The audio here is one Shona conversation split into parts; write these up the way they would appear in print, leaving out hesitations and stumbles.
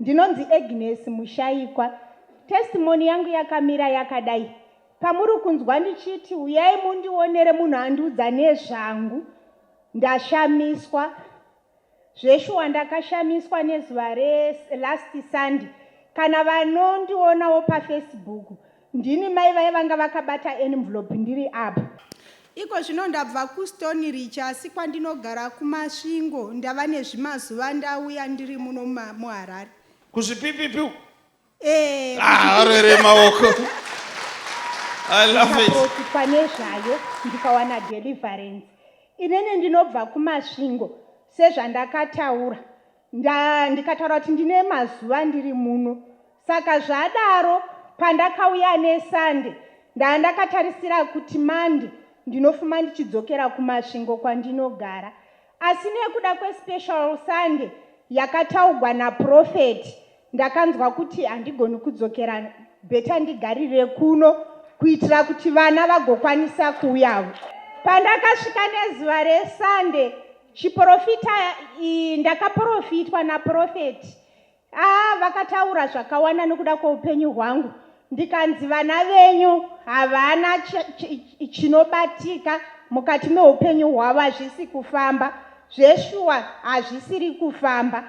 Ndinonzi Agnes Mushaikwa. Testimony yangu yakamira yakadai. Pamuri kunzwa ndichiti uyai mundionere munhu andiudza nezvangu, ndashamiswa. Zveshuwa ndakashamiswa nezuva relast Sunday. Kana vanondionawo paFacebook, ndini mai vaye vanga vakabata envelope ndiri apa. Iko zvino ndabva kuStone Ridge asi kwandinogara kuMasvingo ndava nezvimazuva ndauya ndiri muno muHarare. Kuzvipipipi uku? Eh, Ah, arere maoko. I love it. Ndikaprofitwa nezvayo ndikawana deliverance. Inini ndinobva kuMasvingo sezvandakataura. Nda, ndikataura kuti ndine mazuva ndiri muno. Saka zvadaro pandakauya neSunday ndaa ndakatarisira kuti Monday ndinofuma ndichidzokera kuMasvingo kwandinogara. Asi nekuda kwespecial Sunday yakataugwa naProphet ndakanzwa kuti handigoni kudzokera better ndigarire kuno kuitira kuti vana vagokwanisa kuuyavo. Pandakasvika nezuva reSunday chiporofita ndakaporofitwa naProphet. Ah, vakataura zvakawanda nokuda kweupenyu hwangu ndikanzi vana venyu havana chinobatika mukati meupenyu hwavo, hazvisi kufamba zveshuwa, hazvisiri kufamba.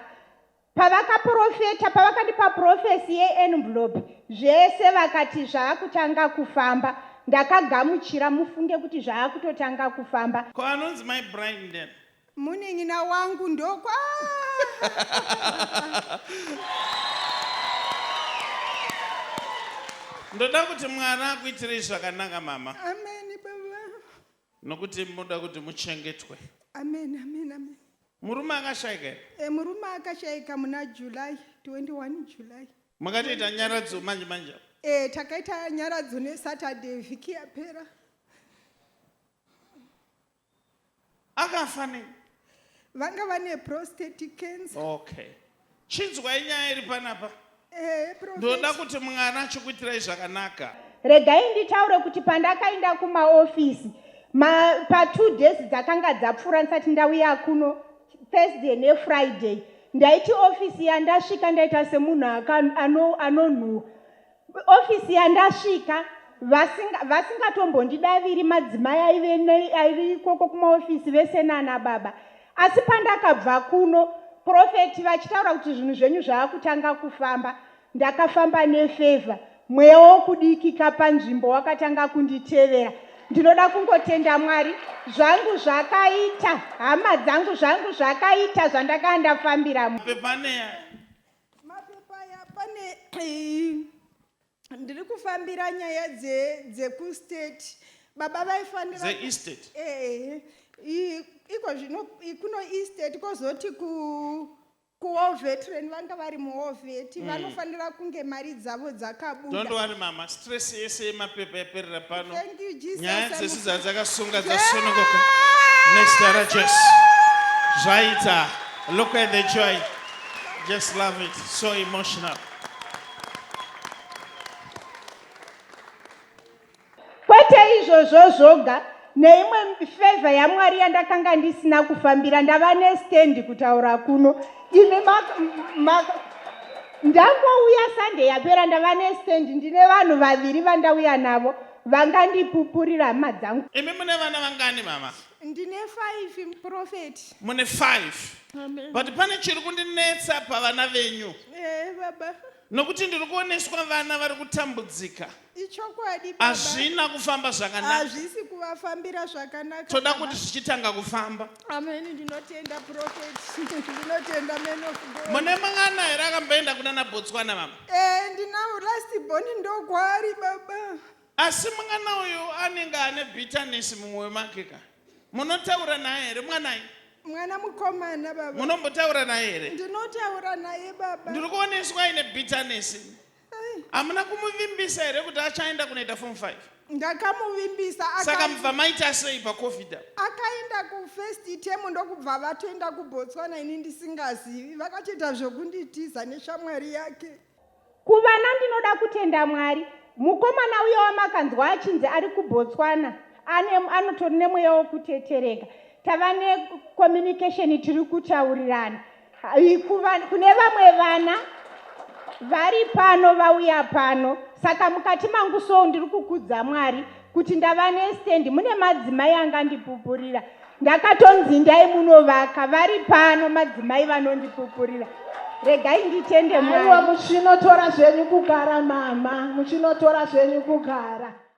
Pavakaprofeta, pavakandipa profesi yeenvelope zvese vakati zvaakutanga kufamba, ndakagamuchira mufunge kuti zvaakutotanga kufamba. Ko anonzi mai Brian ndiani? Munin'ina wangu ndokwa. Ndoda kuti Mwari akuitirei zvakanaka mama. Amen baba. Nokuti munoda kuti muchengetwe. Amen amen amen. Murume akashaika here? E, murume akashaika muna July 21 July. Makatoita nyaradzo manje manje? E, takaita nyaradzo neSaturday vhiki yapera. Akafa nei? Vanga vane prostate cancer. Okay. Chinzwai nyaya iri panapa. Eh, prophet. Ndoda kuti Mwari achikuitirai zvakanaka. Regai nditaure kuti pandakaenda kumaofisi ma, pa two days dzakanga dzapfuura ndisati ndauya kuno Thursday neFriday ndaiti ofisi yandasvika ndaita semunhu anonhuwa Office yandasvika vasingatombondidaviri madzimai aive aive ikoko kumaofisi vese nana baba. Asi pandakabva kuno prophet vachitaura kuti zvinhu zvenyu zvaakutanga kufamba ndakafamba nefavor mweya wokudikika panzvimbo wakatanga kunditevera. Ndinoda kungotenda Mwari zvangu zvakaita hama dzangu zvangu zvakaita zvandakanga ndafambira. Mapepa ane Mapepa aya pane ndiri kufambira nyaya dzekustate baba vaifanira dzeestate eh, iko zvino kuno estate kozoti ku kuwar veteran vanga vari muwar vet mm. vanofanira kunge mari dzavo dzakabuda don't worry mama stress yese yemapepa yaperera pano Thank you, Jesus. nyaya dzese dzadzakasunga dzasununguka nezita rajesu zvaita look at the joy Just love it. So emotional. Kwete izvozvo zvoga, neimwe favor yaMwari yandakanga ndisina kufambira ndava nestand kutaura kuno. Imi ndangouya Sunday yapera ndava nestand ndine vanhu vaviri vandauya navo vangandipupurira hama dzangu. Imi mune vana vangani mama? Ndine 5 prophet. Mune 5. Amen. But pane chiri kundinetsa pavana venyu. Eh baba. Nokuti ndiri kuoneswa vana vari kutambudzika. Ichokwadi baba. Hazvina kufamba zvakanaka. Hazvisi kuvafambira zvakanaka. Toda kuti zvichitanga kufamba. Amen ndinotenda prophet. Ndinotenda man of God. Mune mwana here akamboenda kunana Botswana mama? Eh ndinawo last born ndokwari baba. Asi mwana uyu anenge ane bitterness mumwoyo make ka. Munotaura naye here mwanai? Mwana mukomana baba. Munombotaura naye here? Ndinotaura naye baba. Ndiri kuoneswa aine bitterness. Hamuna kumuvimbisa here kuti achaenda kunoita form 5? Ndakamuvimbisa. Saka mubva maita sei paCovid apa? Akaenda kufirst term ndokubva vatoenda kuBotswana ini ndisingazivi. Vakatoita zvokunditiza neshamwari yake. Kuvana ndinoda kutenda Mwari. Mukomana uya wamakanzwa achinzi ari kuBotswana ane anotori nemweya wokutetereka. Tava necommunication tiri kutaurirana. Kune vamwe vana Vari pano, vauya pano. Saka mukati mangu so ndiri kukudza Mwari kuti ndava nestendi. Mune madzimai angandipupurira. Ndakatonzi ndai munovaka. Vari pano madzimai vanondipupurira. Regai nditende Aiwa. Mwari. Muchinotora zvenyu kugara, mama, muchinotora zvenyu kugara.